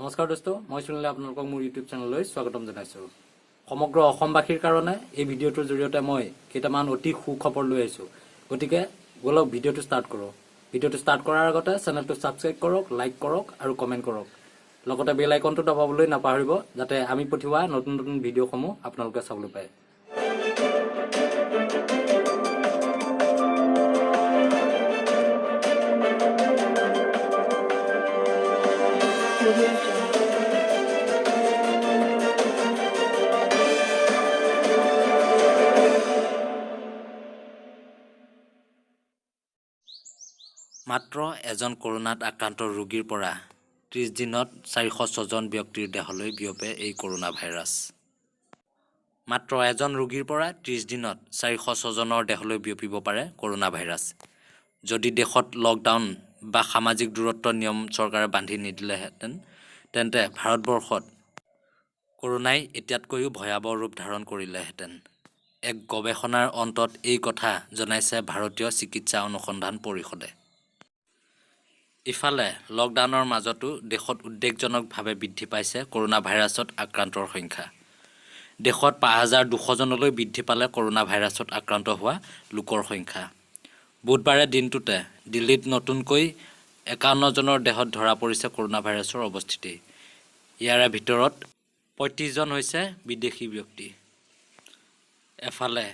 নমস্কাৰ দোস্ত, মই সুনীলে আপোনালোকক মোৰ ইউটিউব চেনেললৈ স্বাগতম জনাইছোঁ। সমগ্ৰ অসমবাসীৰ কাৰণে এই ভিডিঅ'টোৰ জৰিয়তে মই কেইটামান অতি সুখবৰ লৈ আহিছোঁ। গতিকে ব'লক, ভিডিঅ'টো ষ্টাৰ্ট কৰোঁ। ভিডিঅ'টো ষ্টাৰ্ট কৰাৰ আগতে চেনেলটো ছাবস্ক্ৰাইব কৰক, লাইক কৰক আৰু কমেণ্ট কৰক। লগতে বেল আইকনটো দবাবলৈ নাপাহৰিব, যাতে আমি পঠিওৱা নতুন নতুন ভিডিঅ'সমূহ আপোনালোকে চাবলৈ পায়। Audio Jungle. মাত্ৰ এজন কৰোণাত আক্ৰান্ত ৰোগীৰ পৰা 30 দিনত 406জন ব্যক্তিৰ দেহলৈ বিয়পে এই কৰোণা ভাইৰাছ। মাত্ৰ এজন ৰোগীৰ পৰা 30 দিনত 406জনৰ দেহলৈ বিয়পিব পাৰে কৰোণা ভাইৰাছ। যদি দেশত লকডাউন বা সামাজিক দূৰত্ব নিয়ম চৰকাৰে বান্ধি নিদিলেহেঁতেন, তেন্তে ভাৰতবৰ্ষত কৰোণাই এতিয়াতকৈও ভয়াৱহ ৰূপ ধাৰণ কৰিলেহেঁতেন। এক গৱেষণাৰ অন্তত এই কথা জনাইছে ভাৰতীয় চিকিৎসা অনুসন্ধান পৰিষদে। ইফালে লকডাউনৰ মাজতো দেশত উদ্বেগজনকভাৱে বৃদ্ধি পাইছে কৰোণা ভাইৰাছত আক্ৰান্তৰ সংখ্যা। দেশত 5200জনলৈ বৃদ্ধি পালে কৰোণা ভাইৰাছত আক্ৰান্ত হোৱা লোকৰ সংখ্যা। বুধবাৰে দিনটোতে দিল্লীত নতুনকৈ 51জনৰ দেহত ধৰা পৰিছে কৰোণা ভাইৰাছৰ অৱস্থিতি। ইয়াৰে ভিতৰত 35জন হৈছে বিদেশী ব্যক্তি। এফালে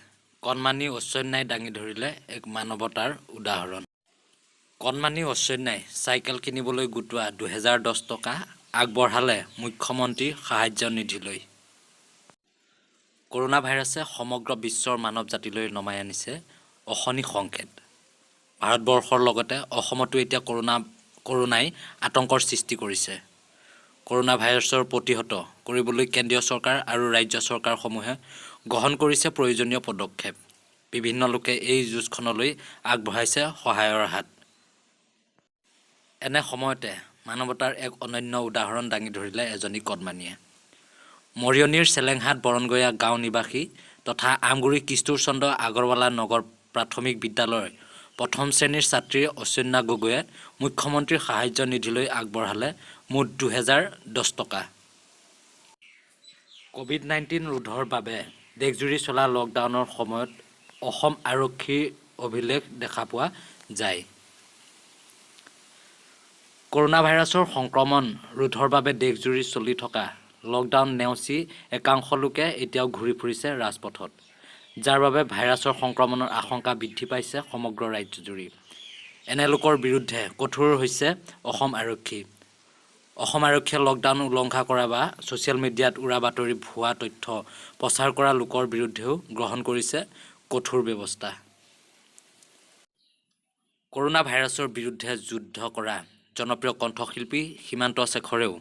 কণমানি ঐশ্বন্যাই দাঙি ধৰিলে এক মানৱতাৰ উদাহৰণ। কণমানি ঐশ্বন্যাই চাইকেল কিনিবলৈ গোটোৱা 2010 টকা আগবঢ়ালে মুখ্যমন্ত্ৰীৰ সাহায্য নিধিলৈ। কৰোণা ভাইৰাছে সমগ্ৰ বিশ্বৰ মানৱ জাতিলৈ নমাই আনিছে অশনি সংকেত। ভাৰতবৰ্ষৰ লগতে অসমতো এতিয়া কৰোণাই আতংকৰ সৃষ্টি কৰিছে। কৰোণা ভাইৰাছৰ প্ৰতিহত কৰিবলৈ কেন্দ্ৰীয় চৰকাৰ আৰু ৰাজ্য চৰকাৰসমূহে গ্ৰহণ কৰিছে প্ৰয়োজনীয় পদক্ষেপ। বিভিন্ন লোকে এই যুঁজখনলৈ আগবঢ়াইছে সহায়ৰ হাত। এনে সময়তে মানৱতাৰ এক অনন্য উদাহৰণ দাঙি ধৰিলে এজনী কণমানিয়ে। মৰিয়নিৰ চেলেংহাট বৰণগঞা গাঁও নিবাসী তথা আমগুৰি কিশোৰ চন্দ্ৰ আগৰৱালা নগৰ প্ৰাথমিক বিদ্যালয়ৰ প্ৰথম শ্ৰেণীৰ ছাত্ৰী ঐশ্বন্যা গগৈয়ে মুখ্যমন্ত্ৰীৰ সাহায্য নিধিলৈ আগবঢ়ালে মুঠ 2010 টকা। ক'ভিড-19 ৰোধৰ বাবে দেশজুৰি চলা লকডাউনৰ সময়ত অসম আৰক্ষীৰ অভিলেখ দেখা পোৱা যায়। কৰোণা ভাইৰাছৰ সংক্ৰমণ ৰোধৰ বাবে দেশজুৰি চলি থকা লকডাউন নেওচি একাংশ লোকে এতিয়াও ঘূৰি ফুৰিছে ৰাজপথত, যাৰ বাবে ভাইৰাছৰ সংক্ৰমণৰ আশংকা বৃদ্ধি পাইছে সমগ্ৰ ৰাজ্যজুৰি। এনে লোকৰ বিৰুদ্ধে কঠোৰ হৈছে অসম আৰক্ষী। অসম আৰক্ষীয়ে লকডাউন উলংঘা কৰা বা ছ'চিয়েল মিডিয়াত উৰা বাতৰি, ভুৱা তথ্য প্ৰচাৰ কৰা লোকৰ বিৰুদ্ধেও গ্ৰহণ কৰিছে কঠোৰ ব্যৱস্থা। কৰোণা ভাইৰাছৰ বিৰুদ্ধে যুদ্ধ কৰা জনপ্ৰিয় কণ্ঠশিল্পী সীমান্ত শেখৰেও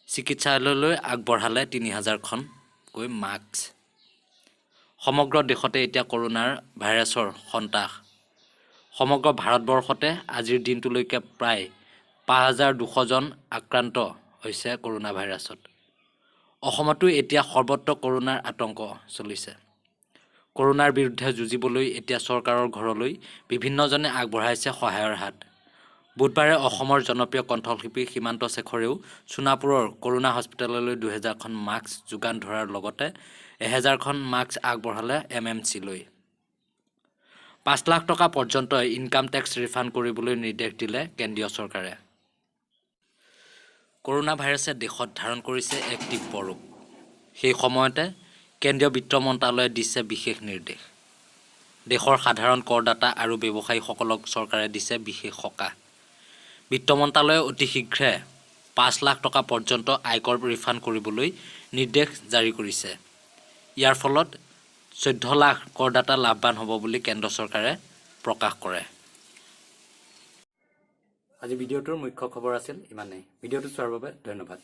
চিকিৎসালয়লৈ আগবঢ়ালে 3000খনকৈ মাস্ক। সমগ্ৰ দেশতে এতিয়া কৰোণাৰ ভাইৰাছৰ সন্ত্ৰাস। সমগ্ৰ ভাৰতবৰ্ষতে আজিৰ দিনটোলৈকে প্ৰায় 5200জন আক্ৰান্ত হৈছে কৰোণা ভাইৰাছত। অসমতো এতিয়া সৰ্বত্ৰ কৰোণাৰ আতংক চলিছে। কৰোণাৰ বিৰুদ্ধে যুঁজিবলৈ এতিয়া চৰকাৰৰ ঘৰলৈ বিভিন্নজনে আগবঢ়াইছে সহায়ৰ হাত। বুধবাৰে অসমৰ জনপ্ৰিয় কণ্ঠশিল্পী সীমান্ত শেখৰেও সোণাপুৰৰ কৰোণা হস্পিটেললৈ 2000খন মাস্ক যোগান ধৰাৰ লগতে 1000খন মাস্ক আগবঢ়ালে এম এম চিলৈ। 5 লাখ টকা পৰ্যন্ত ইনকাম টেক্স ৰিফাণ্ড কৰিবলৈ নিৰ্দেশ দিলে কেন্দ্ৰীয় চৰকাৰে। কৰোণা ভাইৰাছে দেশত ধাৰণ কৰিছে এক তীব্ৰ ৰূপ। সেই সময়তে কেন্দ্ৰীয় বিত্ত মন্ত্ৰালয়ে দিছে বিশেষ নিৰ্দেশ। দেশৰ সাধাৰণ কৰদাতা আৰু ব্যৱসায়ীসকলক চৰকাৰে দিছে বিশেষ সকাহ। বিত্ত মন্ত্ৰালয়ে অতি শীঘ্ৰে 5 লাখ টকা পৰ্যন্ত আয়কৰ ৰিফাণ্ড কৰিবলৈ নিৰ্দেশ জাৰি কৰিছে। ইয়াৰ ফলত 14 লাখ কৰদাতা লাভৱান হ'ব বুলি কেন্দ্ৰ চৰকাৰে প্ৰকাশ কৰে। আজি ভিডিঅ'টোৰ মুখ্য খবৰ আছিল ইমানেই। ভিডিঅ'টো চোৱাৰ বাবে ধন্যবাদ।